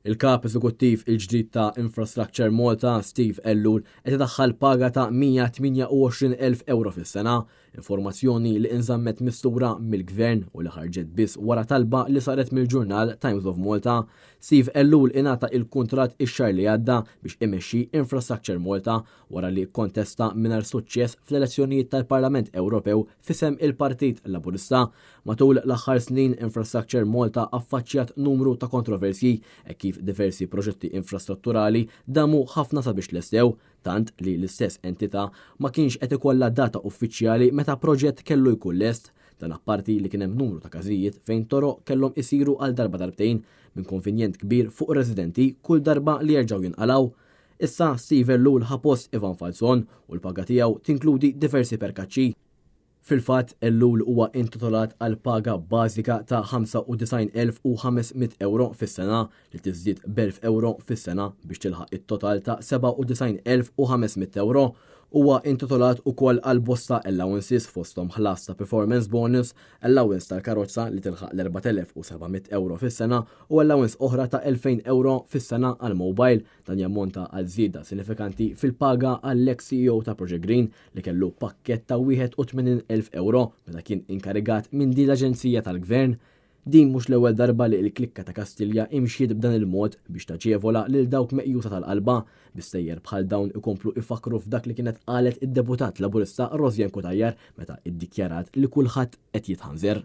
Il-Kap Eżekuttiv il-ġdid ta' Infrastructure Malta, Steve Ellul, qed idaħħal paga ta' 128,000 ewro fis-sena, informazzjoni li inżammet mistura mill-Gvern u li ħarġet biss wara talba li saret mill-ġurnal Times of Malta. Steve Ellul ingħata il-kuntratt ix-xahar li għadda biex imexxi Infrastructure Malta wara li kkontesta mingħajr suċċess fl-elezzjonijiet tal-Parlament Ewropew f'isem il-Partit Laburista. Matul l-aħħar snin, Infrastructure Malta affaċċjat numru ta' kontroversji hekk kif diversi proġetti infrastrutturali damu ħafna sabiex tlestew, tant li l-istess entità ma kienx qed ikollha data uffiċjali meta proġett kellu jkun lest. Dan apparti li kien hemm numru ta' każijiet fejn toroq kellhom isiru għal darba darbtejn, b'inkonvenjent kbir fuq ir-residenti kull darba li jerġgħu jinqalgħu. Issa Steve Ellul ħa post Ivan Falzon u l-paga tiegħu tinkludi diversi perkaċċi. Fil-fatt, Ellul huwa intitolat għal paga bażika ta' 95,500 ewro fis-sena li tiżdied b'1,000 ewro fis-sena biex tilħaq it-total ta' 97,500 ewro. Huwa intitolat ukoll għal bosta allowances fosthom ħlas ta' performance bonus, allowance tal-karozza li tilħaq l-4,700 ewro fis-sena u allowance oħra ta' 2,000 ewro fis-sena għall-mobile. Dan jammonta għal żieda sinifikanti fil-paga għall-eks CEO ta' Project Green li kellu pakkett ta' 81,000 ewro meta kien inkarigat minn din l-aġenzija tal-gvern. Din mhux l-ewwel darba li l-klikka ta' Kastilja imxiet b'dan il-mod biex taġevola lil dawk meqjusa tal-qalba, bi stejjer bħal dawn ikomplu ifakkru f'dak li kienet qalet id-deputat Laburista Rosianne Cutajar meta iddikjarat li kulħadd qed jitħanżer.